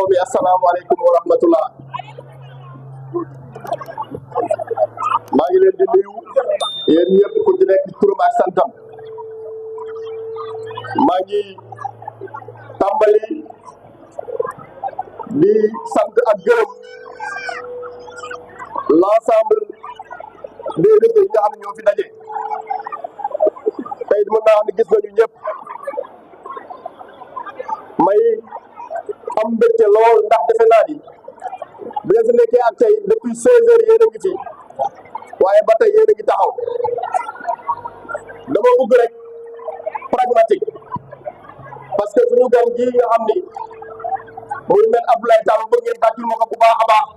mbooloo mi asalaamaaleykum wa rahmatullah. maa ngi leen di nuyu yéen ñëpp ku ci nekk turam ak santam. maa ngi tàmbali di sant ak gërëm l'ensemble des réseaux yi nga xam ne ñoo fi daje. tey mën naa xam ne gis nañu ñëpp may am mbégte lool ndax defe naa ni bi nga fi nekkee ak tey depuis 16 heures yéen a ngi fi waaye ba tey yéen a ngi taxaw. dama bëgg rek pragmatique parce que suñu gan gi nga xam ni muy mel Abdoulaye Tall bëgg ngeen tàccul ma ko bu baax a baax.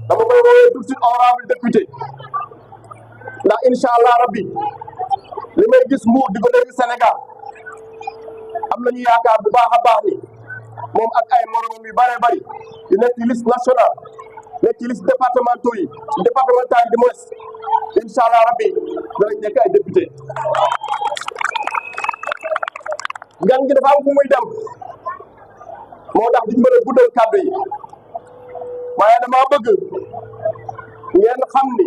dama koy woowee tout de suite honorable député ndax incha allah rabbi li may gis Mbour di ko dégg Sénégal am nañu yaakaar bu baax a baax ni moom ak ay moromam yu bëree bëri di nekk ci liste nationale nekk ci liste départementaux yi départemental di moins incha allah rabbi danañ nekk ay député. gan gi dafa am fu muy dem moo tax duñ mën a guddal kàddu yi waaye dama bëgg ngeen xam ni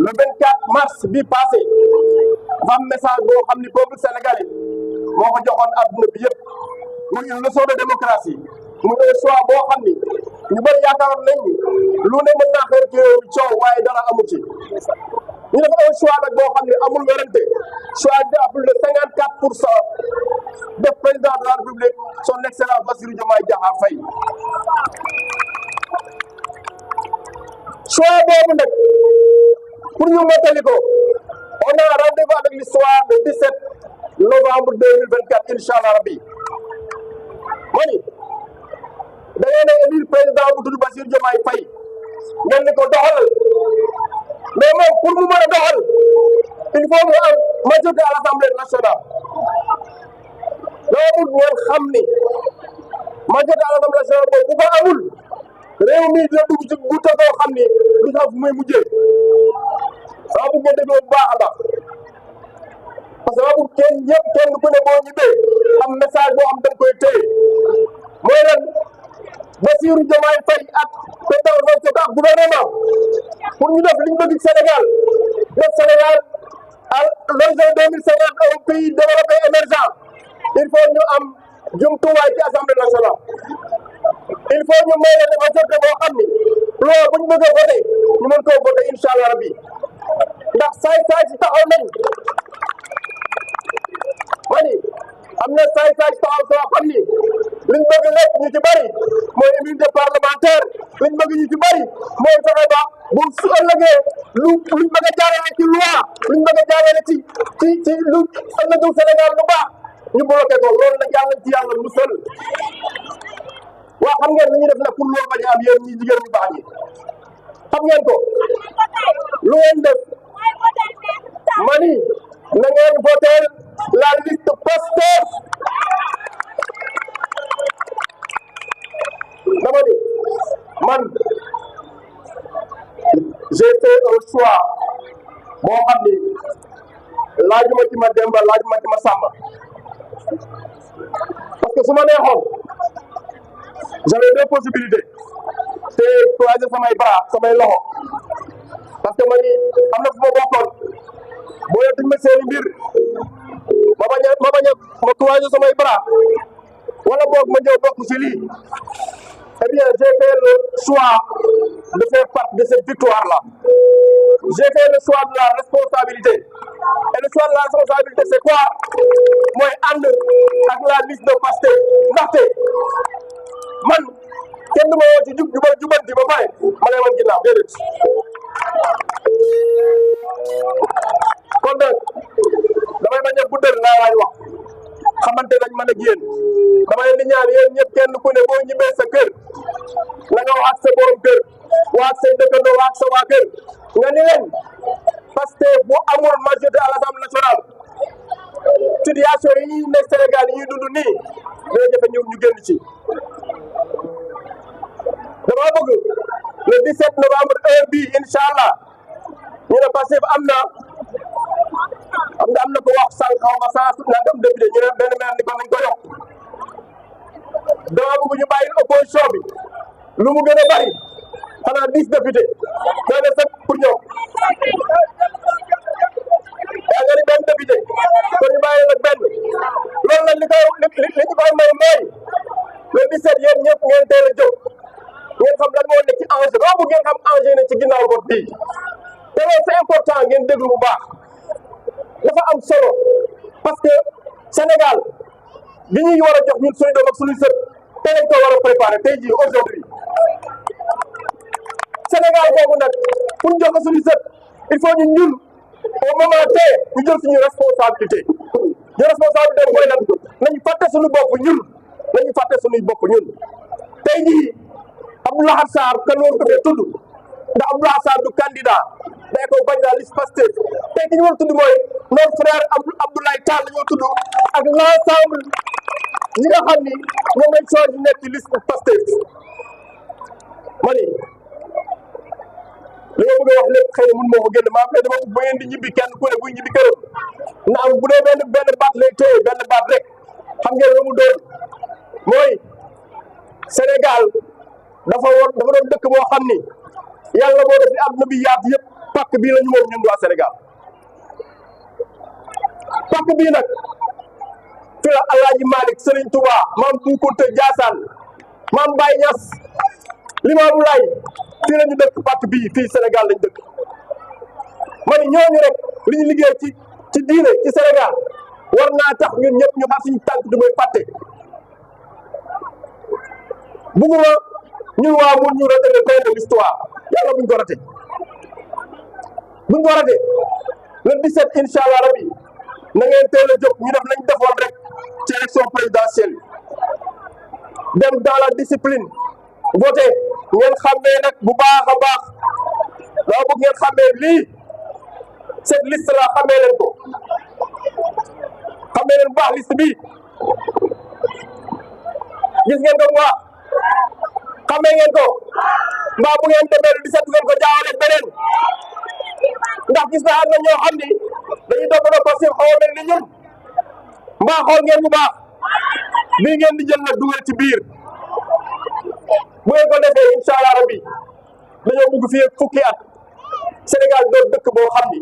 le 24 mars bi passé dafa am message boo xam ni peuple sénégalais moo ko joxoon adduna bi yëpp muy une leçon de démocratie muy un choix boo xam ni ñu bëri yaakaaroon nañ ni lu ne mën naa xew ci réew mi coow waaye dara amu ci ñu def un choix nag boo xam ni amul werante choix de à plus de 54% def président de la république son excellence Bassirou Diomaye Diakhar Faye. choix boobu nag pour ñu mottali ko on a rendez-vous avec l'histoire le 17 novembre 2024 incha allah rabbi. mani da ngeen a élire président bu tudd Bassirou Diomaye Faye ngeen ni ko doxalal mais moom pour mu mën a doxal il faut mu am majorité à l'Assemblée nationale. loolu ngeen xam ni majorité à l'Assemblée nationale boobu bu ko amul réew mi dina dugg ci guddi boo xam ni du xam fu muy mujjee. sama bëgg ngeen dégloo bu baax a baax parce que sama bëgg kenn ñëpp kenn ku ne boo ñibbee am message boo xam da nga koy téye mooy lan Bassirou Diomaye Faye ak président Ousmane Sonko ak gouvernement pour ñu def li ñu bëgg Sénégal def Sénégal à l'horizon 2050 un pays développé émergent il faut ñu am jumtuwaay ci assemblée nationale. il faut ñu may leen majorité boo xam ni loi bu ñu bëgg a voté ñu mën koo voté incha allah rabbi ndax saay-saay si taxaw nañ mani am na saay-saay si taxaw soo xam ni liñ bëgg lépp ñu ci bëri mooy immunité parlementaire liñ bëgg ñu ci bëri mooy fexe ba bu su ëllëgee luñ bëgg a jaarale ci loi luñ bëgg a jaarale ci lu ëllëgu Sénégal lu baax ñu bloqué ko loolu nag yàlla ci yàlla musal. waaw xam ngeen li ñuy def nag pour loolu bañ a am yéen ñi jigéen ñu baax ñi xam ngeen ko lu ngeen def mani na ngeen voter la liste Pastef. dama ni man j'ai fait un choix boo xam ni laajuma ci ma Demba laajuma ci ma Samba parce que su ma neexoon j'avais deux possibilités te croiser samay bras samay loxo parce que man am na fu ma bokkoon boo duñ ma seeni mbir ma bañ a croiser samay bras wala boog ma ñëw bokk ci lii. Eh bien, j'ai fait le choix de faire partie de cette victoire-là. J'ai fait le choix de la responsabilité. Et le choix de la responsabilité, c'est quoi? Moi, ànd ak la liste de Pastef ndaxte man kenn du ma woo ci jubanti ba pare ma lay wan ginnaaw déedéet. kon nag damay bañ a guddal laa waay wax xamante nañ man ak yéen dama leen di ñaan yéen ñëpp kenn ku ne boo ñibbee sa kër na nga wax ak sa borom kër wax ak say dëkkandoo wax ak sa waa kër nga ni leen Pastef bu amul majorité à l'Assemblée nationale situation yi ñuy nekk Sénégal yi ñuy dund nii dina jafe ñu génn ci. dama bëgg le 17 novembre heure bii incha allah ñu ne Pastef am na xam nga am na ko wax sànq xaw ma 100 nangam député ñu ne benn maire ni ko nañ ko yokk dama bëgg ñu bàyyi opposition bi lu mu gën a bari xanaa 10 député doy na sëkk pour ñoom yaa nga ni benn député kon ñu bàyyi nag benn loolu nag li ñu koy may mooy le 17 yéen ñëpp ngeen teel a jóg ngeen xam lan moo nekk ci enjeu boobu ngeen xam enjeu ne ci ginnaaw bopp bii te loolu c'est important ngeen déglu bu baax dafa am solo parce que Sénégal bi ñuy war a jox ñun suñu doom ak suñuy sët te lañ ko war a préparer tey jii aujourd'hui Sénégal boobu nag pour ñu jox ko suñuy sët il faut ñu ñun au moment T ñu jël suñu responsabilité ñu responsabilité mooy lan nañu fàtte suñu bopp ñun nañu fàtte suñuy bopp ñun tey jii Abdou Lahad Sarr kan woon ko fee tudd ndax Abdou Lahad Sarr du candidat day ko bañ la liste Pastef tey ki ñu war a tudd mooy notre frère Abdoulaye Tall la ñoo tudd ak l'ensemble ñi nga xam ni ñoom lañ choisi nekk ci liste Pastef ma ni li nga bëgg a wax lépp xëy na mun moo ko génn maa fay dama bu ngeen di ñibbi kenn ku ne buy ñibbi këram na am bu dee benn baat lay téye benn baat rek xam ngeen lu mu doon mooy Sénégal dafa doon dëkk boo xam ni yàlla moo def li àdduna bi yaatu yëpp pàkk bii la ñu moom ñun waa Sénégal pàkk bii nag fi la Alaaji Malick Serigne Touba Maam Bou Kounta Ndiassane Maam Baye Niass Limamou Laye fii la ñu dëkk pàkk bii fii Sénégal lañ dëkk ma ni ñooñu rek li ñu liggéey ci diine ci Sénégal war naa tax ñun ñëpp ñu xam suñu tànk du may fàtte bugguma ñun waa mun ñu raté le train de l'histoire yàlla buñ ko raté le 17 incha allah rabi na ngeen teel a jóg ñu def nañ defoon rek ci élection présidentielle dem dans la discipline voté ngeen xàmmee nag bu baax a baax dama bëgg ngeen xàmmee lii cette liste la xàmmee leen ko xàmmee leen bu baax liste bi gis ngeen ko bu baax xàmmee ngeen ko mbaa bu ngeen demee 17 ngeen ko jaawale beneen ndax gis naa am na ñoo xam ni dañuy doog a passé xaw a mel ni ñun mbaa xool ngeen bu baax bii ngeen di jël nag dugal ci biir bu ngeen ko defee incha allah rabbi dañoo bugg fii fukki at Sénégal doon dëkk boo xam ni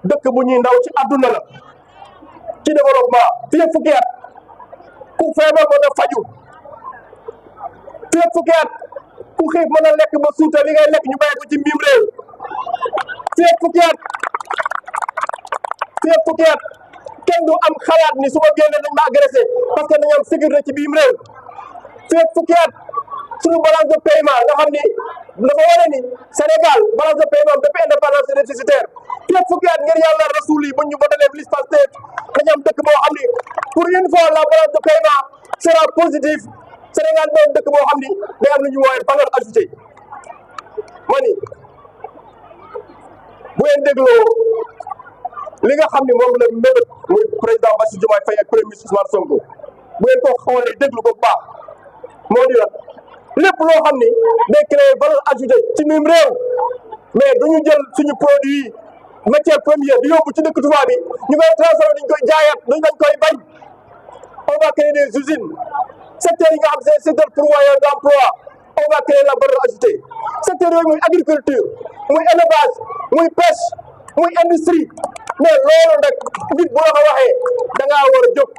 dëkk bu ñuy ndaw ci àdduna la ci développement fii fukki at ku feebar mën a faju fii fukki at ku xiif mën a lekk ba suuta li ngay lekk ñu bàyyi ko ci mbiim réew fii fukki at kenn du am xalaat ni su ma génnee dañ ma agressé parce que dañu am sécurité ci biim réew fii fukki at suñu balance de paiement nga xam ni dafa wane ni Sénégal balance de paiement depuis indépendance c'est déficitaire fii fukki at ngir yàlla rasul yi bu ñu voté liste Pastef dañu am dëkk boo xam ni pour une fois la balance de paiement sera positive Sénégal doon dëkk boo xam ni day am lu ñu woowee valeur ajoutée ma ni bu ngeen dégloo li nga xam ni moom la mébét muy président Bassirou Diomaye Faye ak premier ministre Ousmane Sonko bu ngeen ko xoolee déglu ko bu baax moo di la lépp loo xam ni day créer valeur ajoutée ci même réew mais duñu jël suñu produit matière première di yóbbu ci dëkk tubaab bi ñu koy transformer dañ koy jaayaat dañ koy bañ on va créer des usines secteur yi nga xam c'est secteur pourvoyeur d'emploi on va créer la valeur ajoutée secteur yooyu muy agriculture muy élevage muy pêche muy industrie mais loolu nag nit bu la ko waxee da ngaa war a jóg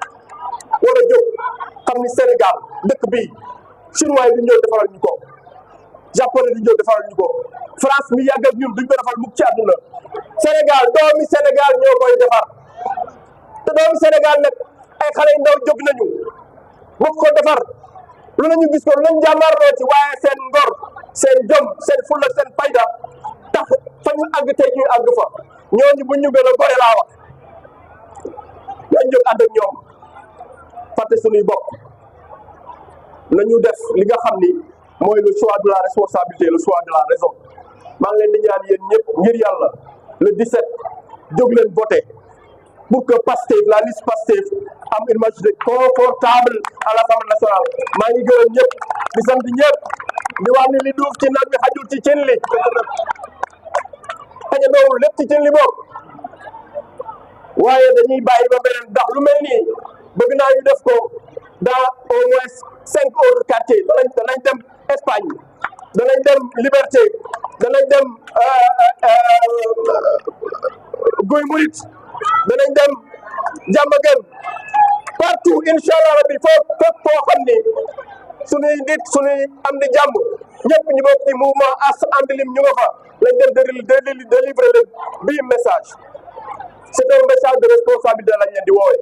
xam ni Sénégal dëkk bii chinois yi duñ ñëw defaral ñu ko japonais duñ ñëw defaral ñu ko France mi yàgg ak ñun duñ ko defal mukk ci àdduna Sénégal doomi Sénégal ñoo koy defar te doomi Sénégal nag ay xale yu ndaw jóg nañu bëgg ko defar lu nañu gis ko lu nañu jàmmarloo ci waaye seen ngor seen jom seen fulla seen fayda tax fa ñu àgg tey ñuy àgg fa ñooñu bu ñu gën a gore laa wax nañ jóg ànd ak ñoom fàtte suñuy bopp nañu def li nga xam ni mooy le choix de la responsabilité le choix de la raison maa ngi leen di ñaan yéen ñëpp ngir yàlla le 17 jóg leen voté pour que Pastef la liste Pastef am une majorité confortable à l'Assemblée nationale maa ngi gërëm ñëpp di sant ñëpp di wax ni li duuf ci nag bi xajul ci cin li xaja doowul lépp ci cin li boobu waaye dañuy bàyyi ba beneen ndax lu mel nii bëgg naa ñu def ko dans au moins 5 autres quartiers danañ dem Espagne danañ dem Liberté danañ dem Guy Murit danañ dem Diamaguène partout incha allah rabbi foo xam ni suñuy nit suñuy am di jàmm ñëpp ñu bokk ci mouvement As And Lim ñu nga fa lañ dem délivrer leen bii message c'est un message de responsabilité lañ leen di woowee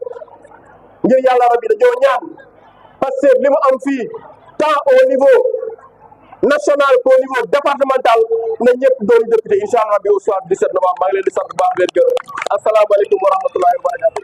ngir yàlla rabbi dañoo ñaan parce que li mu am fii tant au niveau national qu'au niveau départemental na ñëpp doon député incha allah rabbi au soir 17 novembre maa ngi leen di sant baax leen gërëm asalaamaaleykum wa rahmatullahi wa barakatu